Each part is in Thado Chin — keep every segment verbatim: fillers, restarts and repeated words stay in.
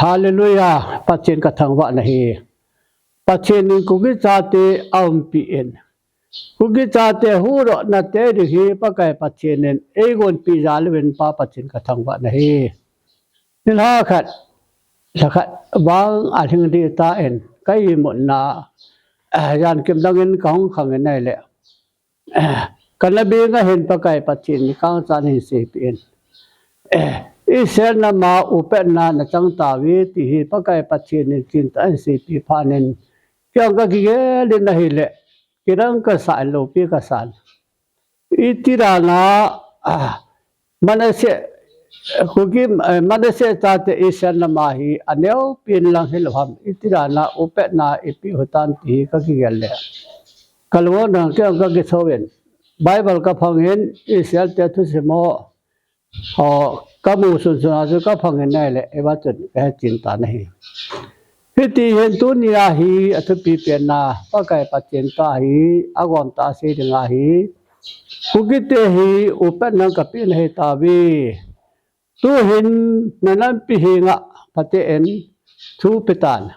Hallelujah, Pathen kathangvah nahi. Pathen in Kuki chate aumpi in, Kuki chate huhdohna te ding hi Pakai Pathen in eigonpi jal uvin Pa Pathen kathangvah nahi. Nilhah khat, lhakhat vang alhing ding tan, ka imutna, ah, jan kim dangin kahung khangin ahile, eh, kana beng ahin Pakai Pathen in kangchan hin seipeh in, eh, Israel nama upatna nachang tauve ti hi Pakai Pathen in chingtah ahin seipeh phat in, kei jong kakigel in ahile, kidang kasah in loupi kasan. Iti dan a, ah, Manasseh, Kuki, eh, Manasseh chate Israel nama hi aneopen lang hilou ham. Iti dan a upatna ipeh u hitam ti hi kakigel le, kalung nang kei jong kakithouvin, Bible kaphangin, Israel te thusim ho, ho, kamu sunsun a chu kaphangin ahile, hiva chun kahetchen tan ahi. Hiti hin tunia hi athupi penna, Pakai Pathen thu hi agom tah a sei ding ahi. Kuki te hi upatna kapeh nahi tauve. Tuhin nanampi henga phaten thu petan.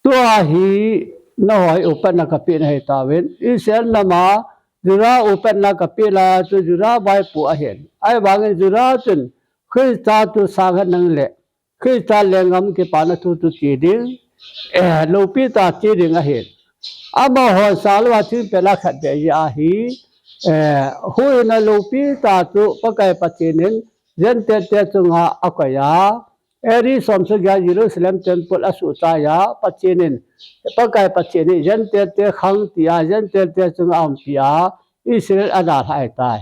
Tua hi nahoi upatna kapeh nahi tauvin. Israel nama Judah upatna kapeh lai chu Judah vaipo ahin. Ahivangin Judah chun Christa chu sang henlang le, Christa lenggam kipana thu chu che ding, eh, loupi tah a che ding ahin. Amahon sang louva thingpel a khat beh jeh ahi, eh, huhhingna loupi tah chu Pakai Pathen in Gentile te chunga akoi a, A D somsagi a Jerusalem temple asuhchai a, Pathen in, Pakai Pathen in Gentile te khang tia, Gentile te chunga aumpi a, Israel adalhah ahitai.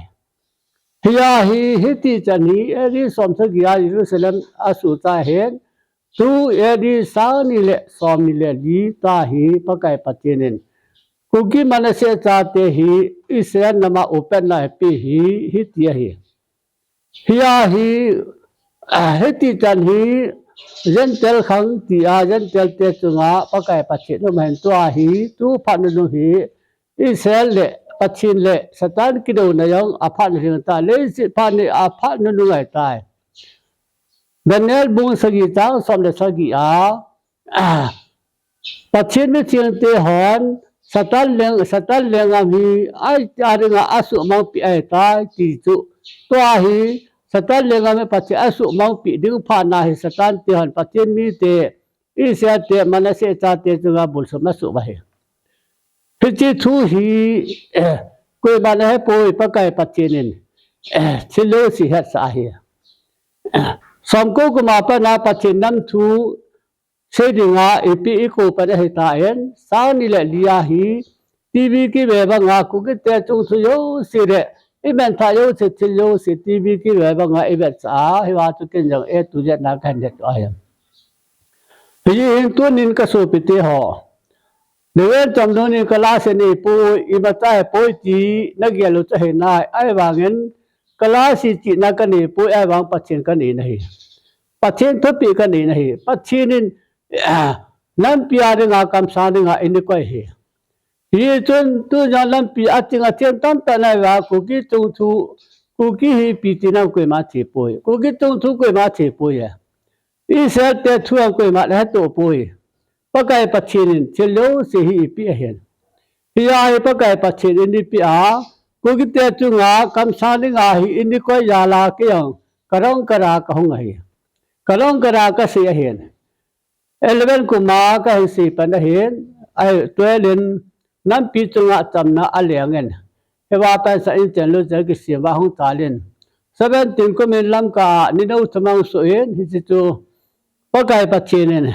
Hia hi, hiti chan hi, A D somsagi a Jerusalem asuhchai ahin, tu A D sangni le somni le li tah hi Pakai Pathen in Kuki Manasseh chate hi Israel nama upatna apeh hi, hiti ahi. Hia hi, ah, hiti chan hi, Gentile khang tia, Gentile te chunga Pakai Pathen um ahin tua hi, tu phat nunung hi, Israel le Pathen le Satan kidouna jong aphat nunung ahitai, leiset phat ni aphat nunung ahitai. Daniel bung sagi chang som le sagi a, ah, Pathen mithengte hon Satan leng, Satan lenggam hi a dinga asuhmangpeh ahitai ti chu. Tua hi Satan lenggam hi Pathen asuhmangpeh ding phat na hi Satan te hon Pathen mite, Israel te, Manasseh chate chunga bulsum asuh uva ahi. Hiche thu hi, eh, koiman ahepoi, Pakai Pathen in, eh, thil jouse hetsah ahi. Eh, somko kum a pat a Pathen nam thu sei dinga ipi ikou pan ahitan, sangni le li a hi, TV kive banga, Kuki te chung thu jouse le, imanthah jouse, thil jouse, TV kive banga ivetsah a, hiva chu ken jong A to Z na kahin het u ahi. Hiche hin tunin kasopi teho, Reverend Chamnu in class anei poi, imacha ahepoi ti nagel u chu ahi nai, ahivangin class ichihna kanei poi, ahivang Pathen kanei nahi. Pathen thupeh kanei nahi. Pathen in, ah, nampi a dinga, kamsang dinga eina koi ahi. Hichun tujan nampi a ching a thiem tamtah nai uva, Kuki chungthu, Kuki hi ipi ti nam koima thei poi. Kuki chungthu koima thei poi e. Israel te thu jong koima le hetoh poi. Pakai Pathen in thil jouse hi eipeh ahin. Hia hi Pakai Pathen in eipeh a, Kuki te chunga kamsang dinga hi eina koi jal a kei jong kadong kada kahung ahi. Kadong kada kasei ahin. Eleven kum a kahin sei pan ahin, ahi, twelve in nampi chunga chamna alengin. Hiva pansan in chenlu jeh kisem uva hung talin. Seventeen kum in Lamka a ninou thumang suh in, hiche chu Pakai Pathen in,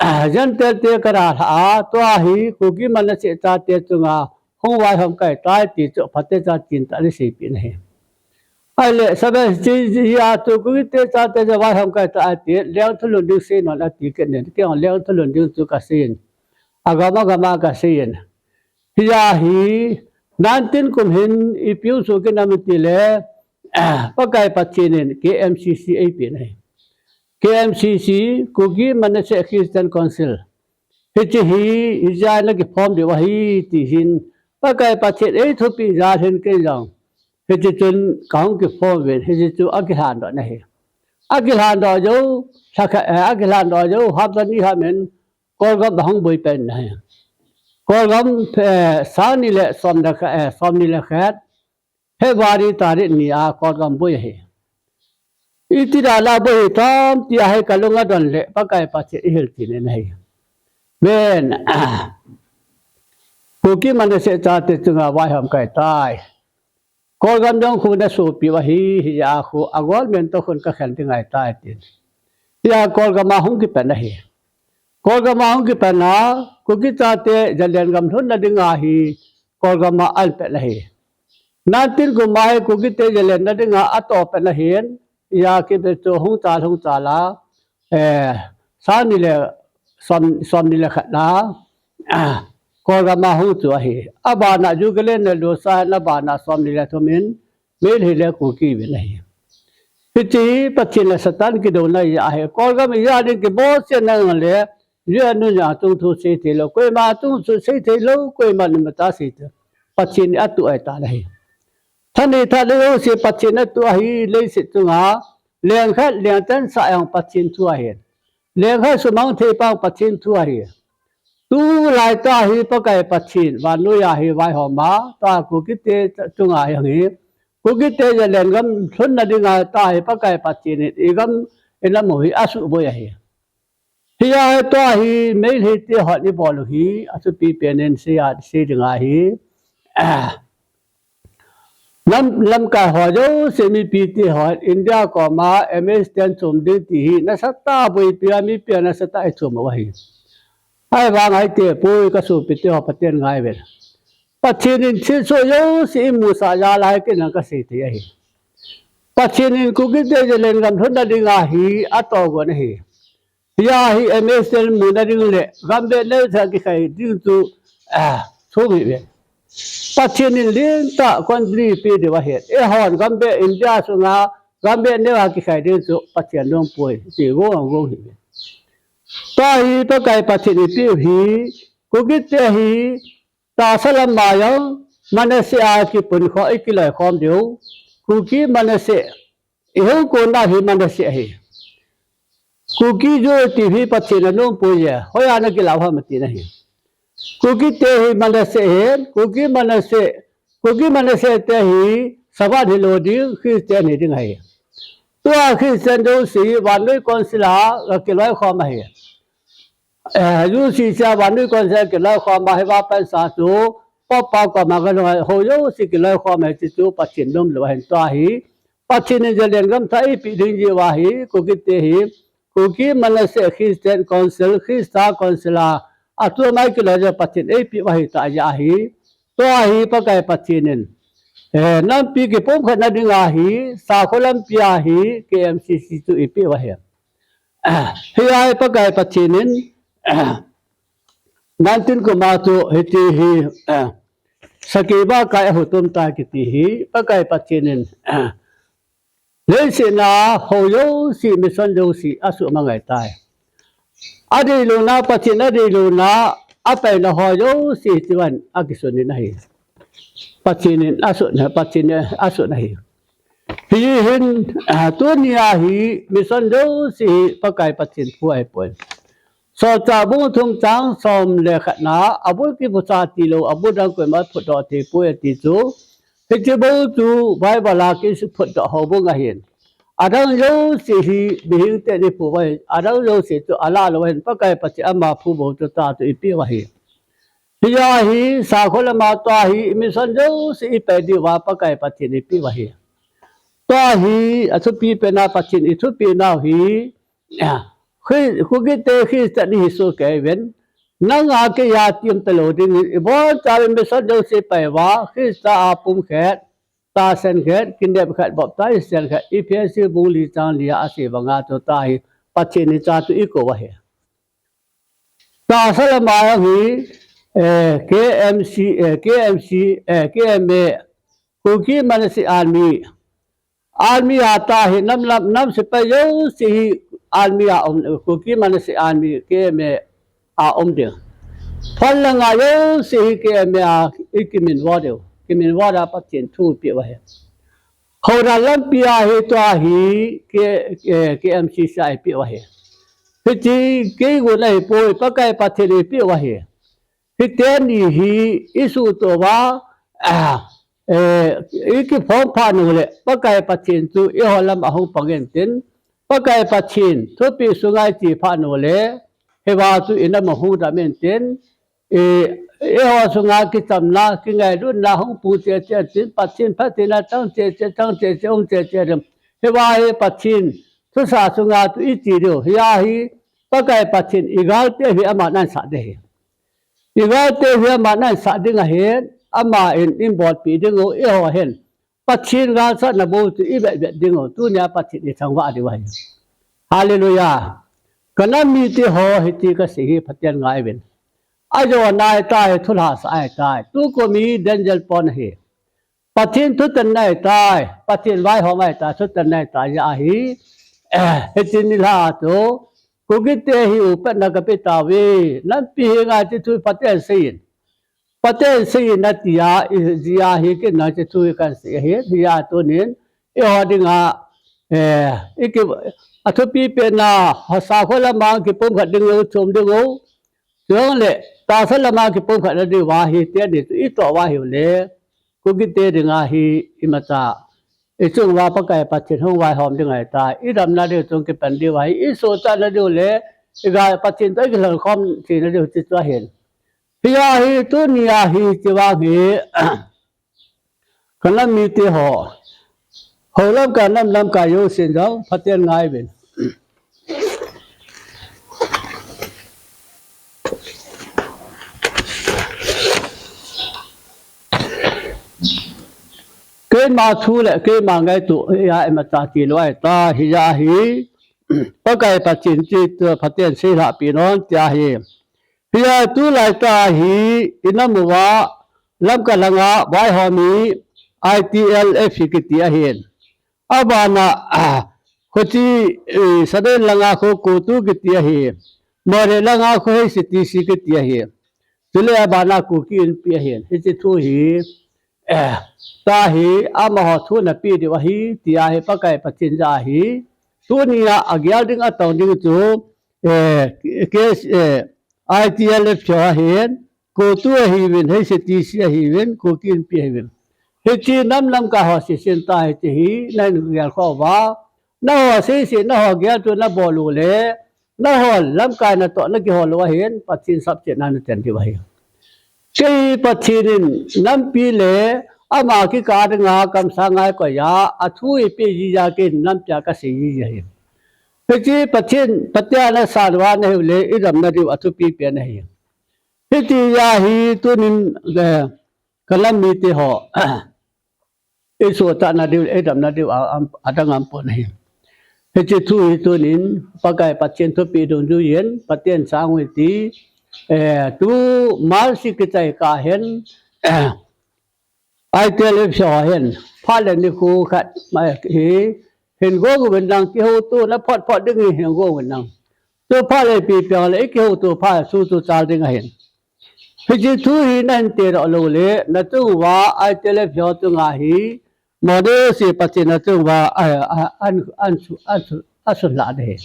ah, Gentile te kadalhah a, tua hi Kuki Manasseh chate chunga hung vaihom kahitai ti chu phatecha chingtah in eiseipeh nahi. Ahile, Sabbath chi, chi, a chu Kuki te chate chu vaihom kahitai ati, lengthulun ding seinon ati kit in, kei jong lengthulun ding chu kasei in. Agam agam a kasei in. Hia hi, nineteen kum hin ipi hung soh kit nam itile, Pakai Pathen in K M C C eipeh nahi. K M C C, Kuki Manasseh Christian Council. Hiche hi, hijeh a nakiform diu ahi, ti hin, Pakai Pathen in eithupeh jal hin kei jong. Hiche chun kahung kiform uvin, hiche chu akilhandoh nahi. Akilhan doh jou, lhakhat, eh, akilhan doh jou, hapta ni ham in, Kolgam ahung boi pen ahi. Kolgam, eh, sang ni le som le khat, eh, som ni le khat, February tarik ni a Kolgam boi ahi. Iti dan a boi hitam ti ahi kalung adon le Pakai Pathen ihil tin ahi. Ven, Kuki Manasseh chate chunga vaihom kahi tai. Kolgam jong khu nasopi u ahi, hijeh a khu a government toh khun kakhen ding ahitai tin. Hijeh a Kolgam a hung kipan ahi. Kolgam a hung kipan a, Kuki chate Zalengam lhunna dinga hi Kolgam a ahin pan ahi. Nineteen kum a hi Kuki te Zalenna dinga atoh pan ahin, hijeh a kipe chu hung chal, hung chal a, eh, sang ni le som, som ni le khat na, ah, Kolgam a hung chu ahi. Abana Jubilee na lusa na bana som ni le thum in, Meitei le Kuki uvin ahi. Hiche Pathen le Satan kidouna ahi. Kolgam ijat ding kibol sena le, ijat nu ja tung thu sei thei lou, koima tung thu sei thei lou, koima ni mata sei thei. Pathen in atuh ahitan ahi. Thanei thanei jouse Pathen atuh ahi, leiset chunga, leng khat leng tan sa jong Pathen thu ahi. Leng khat sumang thei pa Pathen thu ahi. Tulai tah hi Pakai Pathen, vannoi a hi vaihom a, tah Kuki te chunga hi hung hi. Kuki te Zalengam lhunna dinga tah hi Pakai Pathen in igam ilam u hi asuboi ahi. Hijeh a tah hi Meitei te hon ibol u hi, athupi pen in sei a, sei ding ahi. Lam, lamkai ho jouse mipi te hon India koma M S ten chom ding ti hi nasatah a boipi a mipi a nasatah a ichom u ahi. Ahivang ahite poi kasopi te ho Pathen ngai uvin. Pathen in thilsoh jouse imusah jal a hi kei in kasei thei ahi. Pathen in Kuki te Zalengam lhunna dinga hi atohgon ahi. Hijeh a hi M S ten muna ding le, gambeh neo a kikhai ding chu, ah, thum ahi ve. Pathen in lentah country pe diu ahi. Eihon gambeh India sunga, gambeh neo a kikhai ding chu Pathen nom poi, ti gong gong ahi ve. Tah hi Pakai Pathen in eipeh u hi, Kuki te hi, tahsa lam a jong, Manasseh a kipunkhom, ikiloikhom diu, Kuki Manasseh, ihung kona hi Manasseh ahi. Kuki Jew ti hi Pathen in anom poi e, hoiya nakilah u ham ati na ahi. Kuki te hi Manasseh ahin, Kuki Manasseh, Kuki Manasseh te hi Sabbath hilou ding, Christian hiding ahi. Tua Christian jouse hi vannoi council a akiloikhom ahi. Eh, U C C a vannoi council a kiloikhom a hi vapansa chu, Pope pa koma kalung a hou jouse kiloikhom ahi ti chu Pathen nom lou ahin tua hi. Pathen in Zalengam thah eipeh ding jeh uva hi, Kuki te hi, Kuki Manasseh Christian Council, Christa Council a, atua mai kiloi jeh Pathen eipeh u ahi tah jeh ahi. Tua hi Pakai Pathen in, eh, nampi kipumkhatna dinga hi, sakho lampi a hi, K M C C chu eipeh u ahi. Hijeh a hi Pakai Pathen in, nineteen kum a chu hiti hi, sakei ba kai ahutum tai kiti hi, Pakai Pathen in, leiset a hou jouse, mission jouse, asuhmang ahitai. Adeilouna, Pathen adeilouna, apaina ho jouse, hiti vang akisun in ahi. Pathen in asun, Pathen in asun ahi. Hihin, ah, tunia hi mission jouse hi Pakai Pathen thu ahipoi. Solchah bung thum chang som le khat na, abul kipucha tilou, abul dang koima phutdoh theipoi ati chu. Hiche bou chu Bible a kiphutdoh houbung ahin. Adang jouse hi mihing ten eiphu uva ahin, adang jouse chu alah lou ahin, Pakai Pathen ama phu bou chu tah chu eipeh u ahi. Hijeh a hi, sakho lama tua hi, mission jouse ipai diuva Pakai Pathen eipeh u ahi. Tua hi, athupi pena Pathen ithupinau hi, Khri-, Kuki te Christian ihi soh kei uvin. Nanga keiya ti um talou dingin, ibonchauvin mission jouse ipai uva, Christa a pumkhat, tahsan khat, kinep khat, baptize chan khat, Ephesi bung li chang li a asei banga chu tah hi, Pathen in cha chu eikou u ahi. Tahsa lama hi, eh, K M C, eh, K M C, eh, K M A, Kuki Manasseh Army. Army a tah hi nam lam, nam sepai jouse hi army a um, Kuki Manasseh Army, K M A a um ding. Phalna ngai jouse hi K M A a ikiminvo diu. Kiminvo a Pathen thu eipeh u ahi. Houdan lampi a hi tua hi K, K, KMCC a eipeh u ahi. Hiche keigun ahipoi, Pakai Pathen eipeh u ahi. Hiteni hi isuhtoh uva, ah, eh, ikiphong phat uleh, Pakai Pathen chu eiho lam a hung pang intin, Pakai Pathen thupeh sunga iche phat uleh, hiva chu inam a hung dam intin, eh, eiho sunga kichamna, kingailutna hung pung cheh cheh tin, Pathen phattheina chang cheh cheh, chang cheh cheh, um cheh cheh ding. Hiva hi Pathen thusah sunga chu iche diu. Hia hi Pakai Pathen igalte hi aman ahinsah ding ahi. Igalte hi aman ahinsah ding ahin, aman eibolpeh diu, eiho hin Pathen galsatna bou chu ivet vet diu, tunia Pathen ithangvah diu ahi. Hallelujah. Kanam mite ho, hiti kasei hi phaten ngai uvin. Ajo nai tai, thulhasah ahitai. Tukum hi danger pon ahi. Pathen thutanna ahitai, Pathen vaihom ahitai, thutanna ahitai, hia hi, eh, hiche nilhah a chu, Kukite hi upatna kape tauve, nampi henga hiche thu phaten seiyin. Phaten seiyin atia, ijeh a hi kei in hiche thu hi kahin sei ahi, hia tunin, eiho dinga, eh, iki, athupi pena, Haksa kho lama kipumkhat diu, thum diu, Chuleh, tahsa lama kipumkhatna diuva hi, teni chu itoh uva ahileh, Kukite dinga hi imacha, ichung uva Pakai Pathen hung vaihom ding ahitai, idamna diu chung kipan diu ahi, isohchatna diu le, iga Pathen toh ikilhonkhom theina diu chu chu ahin. Hia hi tunia hi hiche vang hi, Kanam mite ho, houlam kanam lamkai jousen jong phaten ngai uvin. Keima thu le keima ngaito a imacha tilou ahitai, hia hi Pakai Pathen chu phaten seilhah peh un tia hi. Hia tulai tah hi inam uva Lamka langa vaihom hi I T L F hi kiti ahin. Abana, ah, khuti, eh, Saden langa khu Kotu kiti ahi. Moreh langa khu H C T C kiti ahi. Chule abana Kuki Inpi ahin. Hiche thu hi, eh, tah hi amaho thu nape diu ahi, tia hi Pakai Pathen jah ahi. Tunia agel ding atong ding chu, eh, case, eh, I T L F ho ahin, Kotu ahiuvin, H C T C ahiuvin, Kuki Inpi ahiuvin. Hiche nam lamkai ho sesen tah hiche hi, nahin gelkhoh uva. Nangho sese, nangho geltu nabol uleh, nangho lamkai natoh nakihol u ahin, Pathen sapchetna naten diu ahi. Kei Pathen in nampi le ama kikah dinga kamsang ngai koi a, athu eipeh jeh a kei nampia kasei ji ahi. Hiche Pathen, Pathen a nasan uva nahiu le, idamna diu athupi pen ahi. Hitia hi tunin, eh, kanam mite ho, isohchatna diu, idamna diu a, am, adang aumpon ahi. Hiche thu hi tunin, Pakai Pathen thupeh dungjuiyin, Pathen sang u hite, eh, tu March kichai kah hin, eh, I T L F ho hin, phat le nikho khat, ma, hi, hin gong uvin lang, kihoutona phot phot ding hi hin gong uvin lang. Tu phat le ipi peng le, ikihouto phat, thu chu chal ding ahin. Hiche thu hi nahin tedoh lou le, nachung uva, I T L F ho chunga hi, Modi se Pathen nachung uva, a, a, an, an, su, an, su, asunlha ding ahi.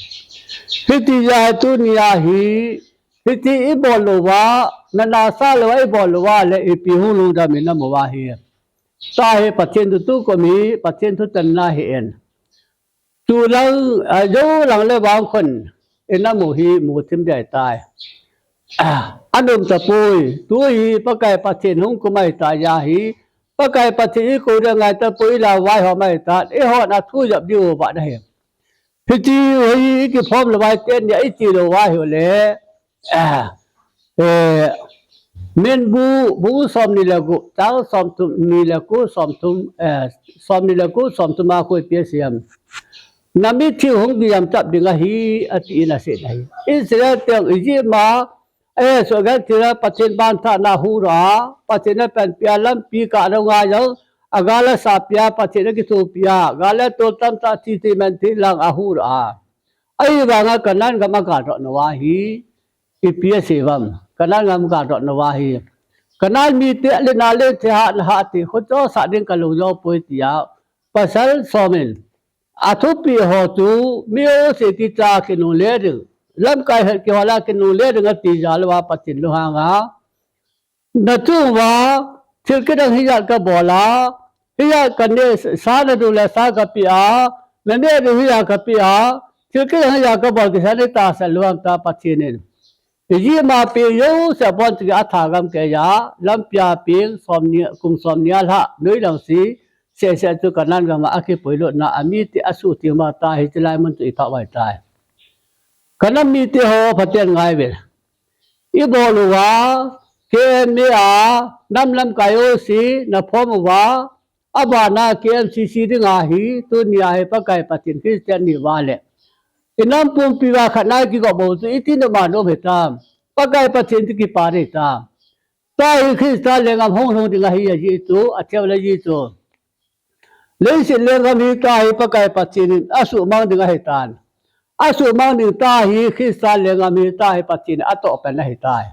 Hitia hi tunia hi, hiti ibol louva, nanasa louva ibol louva le ipi hung lungdam inam uva hi. Tah hi Pathen thu tukum hi, Pathen thutanna ahin. Tulang, a, joulang le vang khun, inam u hi muthim ding ahitai. A, anom tapoi, tu hi Pakai Pathen hung kum ahitai, hia hi, Pakai Pathen ikou ding angai tapoi, ilah vaihom ahitai, eihon athu jop diu vat ahi. Hiti hi ikiphom lou vai teni a iti lou vai hile, eh, eh, Minbu, bu somni le gup, chang somthum ni le ko somthum, eh, somni le ko somthum a khu ipi asei em. Namitlhi hung gijam chap ding ahi, atin asei ahi. Israel teng Egypt a, eh, sohgel thina Pathen banthana ahung a, Pathen apanpia lampi kah dong a jong, agal asapia, Pathen akithopia, gal le tol tamtah thi thei man thei lang ahung a. Ahivanga Canaan gam agaldoh nauva hi, ipi asei uvam. Canaan gam agaldoh nauva hi. Canaan mite le na le the ha na ha te, khocho sah ding kalung jong poi tia, pasal som in, athupi ho chu mi jouse kicha kinungle ding, lamkai het kihol a kinungle ding ati jal uva Pathen lunghang a, nachung uva thil kidang hijat kabol a, hijat kaneh, sa nadu le sa kapeh a, naneh diu hijat kapeh a, thil kidang hijat kabol kisa ni tahsan lou ham tia Pathen in Egypt a peng jouse abon chu atha gam keiya, lampi a peng, som ni, kum som ni a lhah, noi lang si, seh seh chu Canaan gam a akipuilutna, amite asuhtheng uva tia hiche lai mun chu iphah uva ahitai. Canaan mite ho phaten ngai uvin. Ibol uva, K M A a, nam lamkai jouse, naphom uva, abana K M C C dinga hi, tunia hi Pakai Pathen Christian ihi uva leh, inam pumpi uva khatna kigop bou chu iti nom a nom hitam. Pakai Pathen chu kipa ding hitam. Tua hi Christa lenggam hung lhung ding ahi ajeh chu, athei le ajeh chu, leiset lenggam hi tua hi Pakai Pathen in asuhmang ding ahitan. Asuhmang ding tua hi Christa lenggam hi tua hi Pathen in atoh pen ahitai.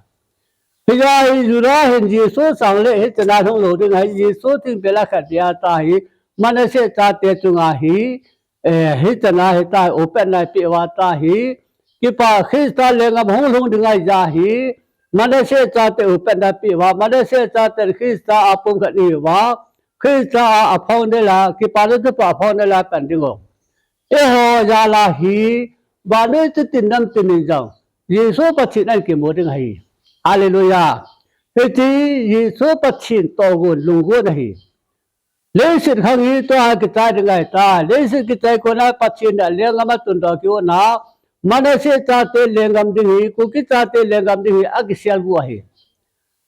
Hijeh a hi Judah hin Jesu sang le hichan a lhung lou ding ahi, Jesu thingpel a khat dia tua hi Manasseh chate chunga hi, eh, hichan a hi tua hi opatna ipeh uva tua hi, kipa Christa lenggam hung lhung ding ahi jeh a hi, Manasseh chate opatna ipeh uva, Manasseh chaten Christa a pumkhat ihi uva, Christa a aphong ding la, kipana thupha aphong ding la pan ding u. Eiho jal a hi, vannoi chutin namtin in jong, Jesu Pathen in kimu ding ahi. Hallelujah. Hiche Jesu Pathen tohgon, lunggon ahi. Leiset khang hi tua kichai ding ahitai. Leiset kichai kona Pathen in lenggam atundoh kit u na, Manasseh chate lenggam ding hi, Kuki chate lenggam ding hi, akiselguh ahi.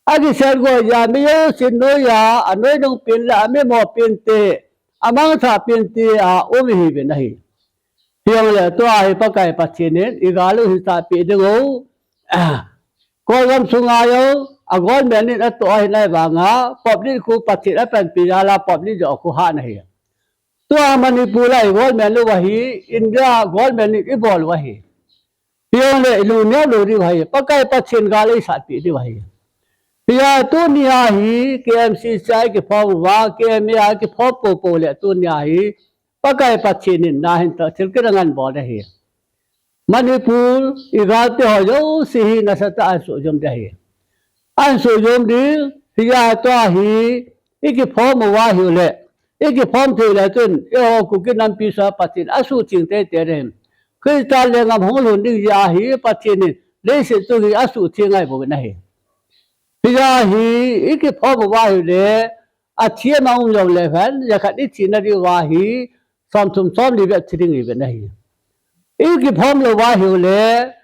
Akiselguh ahi jeh a mi jousen noiya, anoinung pen le amimo pente, amangthah pente a um ihiuvin ahi. Hijongle tua hi Pakai Pathen in igal u hisahpeh ding u. Kol gam sunga jong, a government in atoh ahi nai vanga, public khu Pathen apanpi jal a public jong khu hat ahi. Tua Manipur a i government u ahi, India government in ibol u ahi. Hijongle ilungneo lou diu ahi, Pakai Pathen gal eisatpeh diu ahi. Hijeh a tunia hi K M C C a ikiphom uva, K M A a ikiphom poupou le tunia hi Pakai Pathen in nahin tah thil kidang anbol ahi. Manipur, igalteho jouse hi nasatah a ahin suhjom ding ahi. Ahin suhjom ding, hijeh a tua hi, ikiphom uva ahile, ikiphom thei ule chun, eiho Kuki nampi sunga Pathen asuhtheng teitei ding ahi. Christa lenggam hung lhung ding jeh a hi, Pathen in leiset chung hi asuhtheng ngai bouvin ahi. Hijeh a hi, ikiphom uva ahile, athem a um jongle hen, jakhat ithi nadiu va hi, somthum somli bep thi ding ihiuvin ahi. Ikiphom lou uva ahile,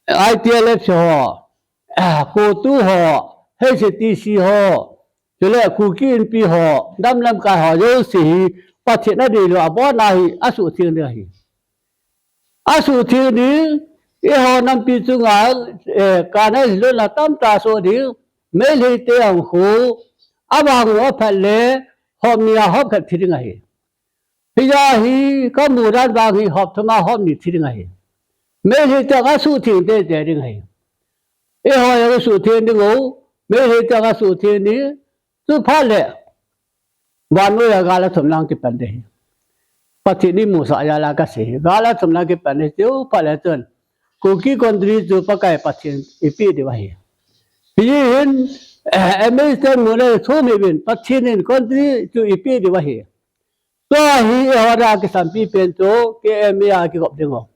I T L F ho, CoTU ho, H T C ho, chule Kuki Inpi ho, nam lamkai ho jouse hi, Pathen adeilou abona hi, asuhtheng ding ahi. Asuhtheng ding, eiho nampi chunga, eh, kana lhilna tamtah asoh ding, Meiteite jong khu, avang u aphat le, hop ni a hop khat thi ding ahi. Hijeh a hi, kamu dan vang hi, hop thum a hop ni thi ding ahi. Meiteite jong asuhtheng teitei ding ahi. Eiho jong asuhtheng ding u, Meiteite jong asuhtheng ding, chuphat le, vannoi a gal athum lang kipan ding ahi. Pathen in imusah jal a kasei hi. Gal athum lang kipan ding, chuphat le chun, Kuki country chu Pakai Pathen in ipeh diu ahi. Hiche hin, eh, M H ten mu le thum ihiuvin, Pathen in country chu ipeh diu ahi. Tua hi eiho dia kisampi pen chu K M A a kigop ding u.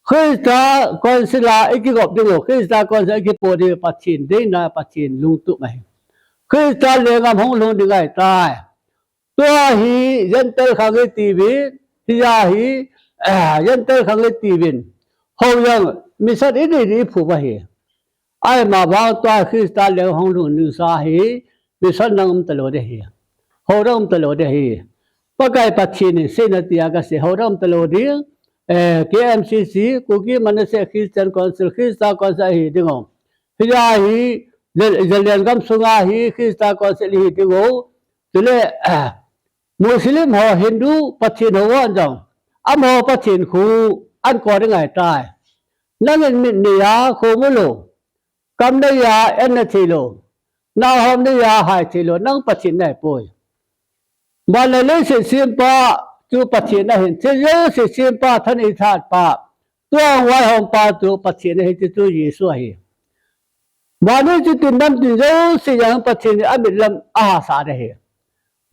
Christa Council a ikigop ding u, Christa Council a ikipoh ding u, Pathen deina, Pathen lungtup ahi. Christa lenggam hung lhung ding ahitai. Tua hi Gentile khang itiuvin, hijeh a hi, eh, Gentile khang itiuvin. Hou jong mission inei ding iphup ahi. Ahivang tua Christa lenggam hung lhung ding sa hi, mission dang um talou ding ahi. Hou dang um talou ding ahi. Pakai Pathen in seina tia kasei, hou dang um talou ding, eh, K M C C, Kuki Manasseh Christian Council, Christa Council ahi ding u. Hijeh a hi, Zalen, Zalen gam sunga hi, Christa Council ihi ding u. Chule, Muslim ho, Hindu Pathen ho jong, amaho Pathen khu, ankoi ding ahitai. Nangin mit neiya, khomu lou. Kam neiya, en nathei lou. Nahom neiya, hai thei lou. Nang Pathen nahipoi. Van le leiset sempa chu Pathen ahin, thil jouse sempa, thanei thatpa, tua vaihompa chu Pathen ahi, ti chu Jesu ahi. Vannoi chutin namtin jouse jong Pathen in amitlam ahahsa ahi.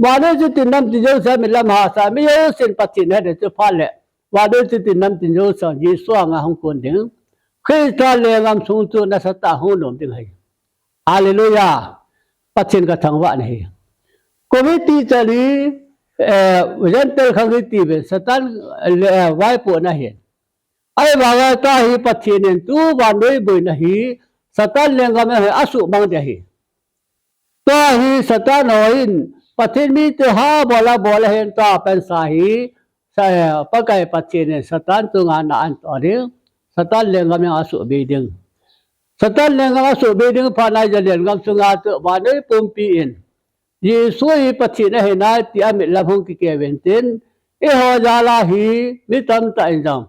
Vannoi chutin namtin jouse amitlam ahahsa, mi jousen Pathen ahet chu phat le, vannoi chutin namtin jouse Jesu anga hung kon ding, Christa lenggam sung chu nasatah a hung nom ding ahi. Hallelujah. Pathen kathangvah nahi. Covid ti chali, eh, Gentile khang hi ti ve, Satan le, eh, vaipohna ahi. Ahivanga tua hi Pathen in tu vannoi boina hi Satan lenggam a hi asuhmang ding ahi. Tua hi Satan hon Pathen mite ha bol a bol ahin, tua pansa hi sa, eh, Pakai Pathen in Satan chunga na anto ding, Satan lenggam jong asuhbei ding. Satan lenggam asuhbei ding phat na, Israel gam sunga chu vannoi pumpi in Jesu hi Pathen ahi nai ti amitlam hung kikeh uvin tin, eiho jal a hi mi tamtah in jong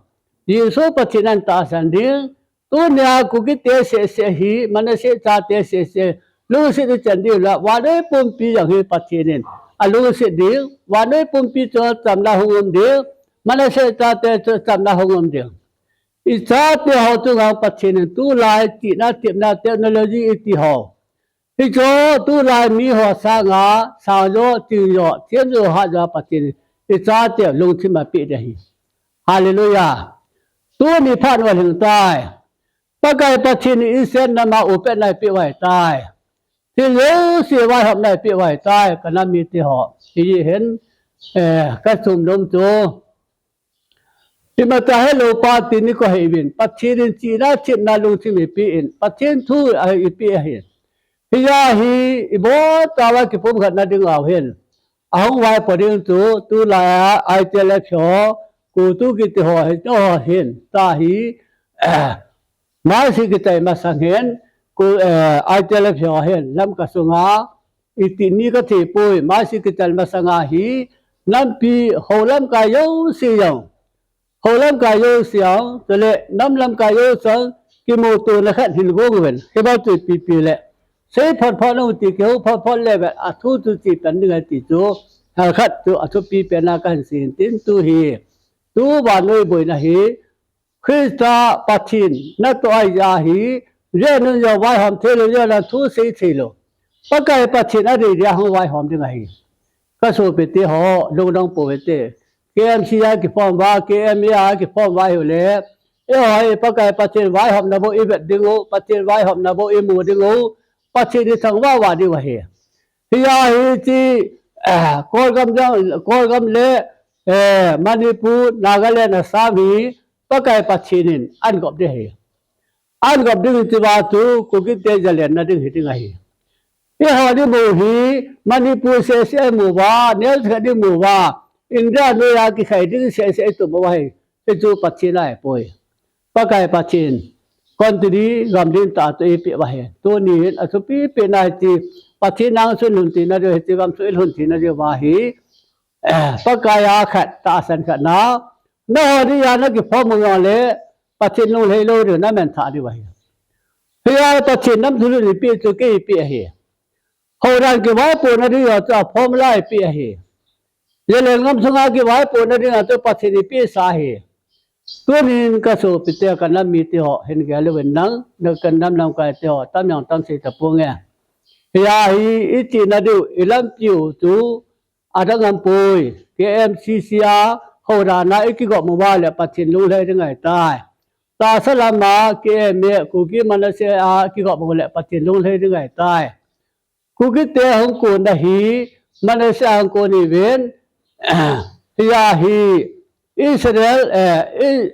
Jesu Pathen ahin tahsan ding. Tunia Kukite seh seh hi, Manasseh chate seh seh, lungset ichan diu la, vannoi pumpi jong hi Pathen in alungset ding, vannoi pumpi chu chamna hung um ding, Manasseh chate chu chamna hung um ding. Ichate ho chunga Pathen in tulai chihna, tepna, technology iti ho, hichu tulai miho sanga sangjo, chingjo, themjo, hatjo a Pathen in ichateu lungthim apeh ding ahi. Hallelujah. Tuni phat u alhing tai. Pakai Pathen in Israel nam a upatna eipeh u ahitai. Thil jouse vaihomna eipeh u ahitai, kanam mite ho. Hihen, eh, kasumnom chu, imacha helou pa tin ni ko hei uvin, Pathen in chihna, themna lungthim eipeh in, Pathen thu a eipeh ahi. Hijeh a hi ibon chauva kipumkhatna ding u ahin, ahung vaipo ding chu tulai a I T L F ho, COTU kiti ho, hiho hin, tua hi, eh, Mercy kichai masang hin, ko, eh, I T L F ho hin, Lamka sunga, iti ni kathei poi, Mercy kichai masanga hi, nampi ho lamkai jouse jong, ho lamkai jouse jong, chule nam lamkai jouse jong, kimutona khat hin gong uvin, hiche bou chu ipi ipi le, sei phot phot u ti, kihou phot phot le ve, athu chu chepang ding ahi ti chu, hal khat chu athupi pen a kahin sei in tin tu hi, tu vannoi boina hi, Christa Pathen natoh ahijeh a hi, Israel nam jong vaihom theilou, Israel nam thu sei theilou, Pakai Pathen adei dia hung vaihom ding ahi. Kasopite ho, lungdong pou hite. K M C a kiform uva, K M A a kiform uva ahiu le, eiho hi Pakai Pathen vaihomna bou ivet ding u, Pathen vaihomna bou imu ding u, Pathen ithangvah vah diu ahi. Hijeh a hiche, eh, Kawlgam jong, Kawlgam le, eh, Manipur, Nagaland, Assam hi Pakai Pathen in ahin gop ding ahi. Ahin gop ding iti uva chu Kukite jalenna ding hiding ahi. Eiho imu hi Manipur seh seh imu uva, neo khat imu uva, India noiya kikhai ding seh seh itum uva hi. Hichu Pathen ahipoi. Pakai Pathen, country gam ding tah chu eipeh uva ahi. Tuni hin athupi pehna hiche, Pathen nang chu ilhun theina diu, hiche gam chu ilhun theina diu uva hi, eh, Pakai a khat, tahsan khat na, nangho dia nakiform u jongle, Pathen lunglhai lou diu, namanthah diu ahi. Hijeh a Pathen nam thulhun eipeh chu kei eipeh ahi. Houdan kivaipohna ding a chu aform la eipeh ahi. Israel gam sunga kivaipohna ding a chu Pathen ipehsa ahi. Tunin kasopite, kanam mite ho, hin gel uvin lang, na kanam lamkaite ho, tam jong tam sei taponge. Hijeh a hi, ichihna diu, ilampiu chu, adang aum poi, K M C C a, houdan a ikigop uva le Pathen lunglhai ding ahitai. Tahsa lam a, K M A, Kuki Manasseh a, kigop u le Pathen lunglhai ding ahitai. Kukite hung konna hi, Manasseh a hung kon ahiuvin, hijeh a hi, Israel, eh, I-,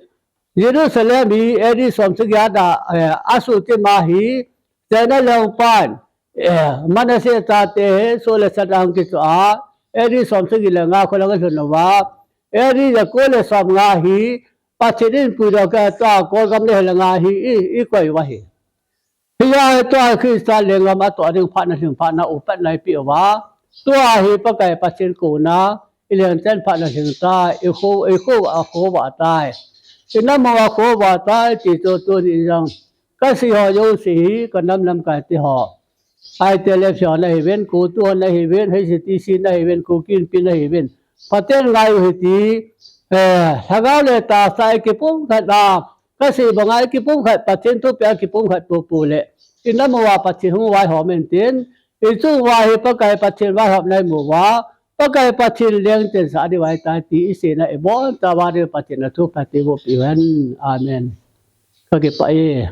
Jerusalem hi A D somsagi a da, eh, asuhthim a hi, China lengpan, eh, Manasseh chate hi, Saul le Shadrach kichoh a, A D somsagi le nga kho lang alhun uva, A D jako le somnga hi, Pathen in puidoh kei a tua Kawlgam le hi le nga hi, i, ikoi uva ahi. Hijeh a hi tua Christa lenggam atoh ding phat na lhing phat na upatna eipeh uva. Tua hi Pakai Pathen kona, ilengchan phat na lhing tai, ikho, ikho, akhovah tai. Inam u akhovah tai, ti chu tuni jong. Kasei ho jouse hi, kanam lamkaite ho. I T L F hon ahiuvin, CoTU hon ahiuvin, H T C na ahiuvin, Kuki Inpi na ahiuvin. Pathen ngai u hite, eh, lhagao le tahsa a ikipumkhat a, kasei banga ikipumkhat, Pathen thupeh a kipumkhat popo le. Inam uva Pathen hung vaihom intin, ichung uva hi Pakai Pathen vaihomna imu uva, Pakai Pathen lengchetsah diu ahitai ti isei na ibonchauva diu Pathen in athu phatthei eiboh peh uhen. Amen. Kakipah e.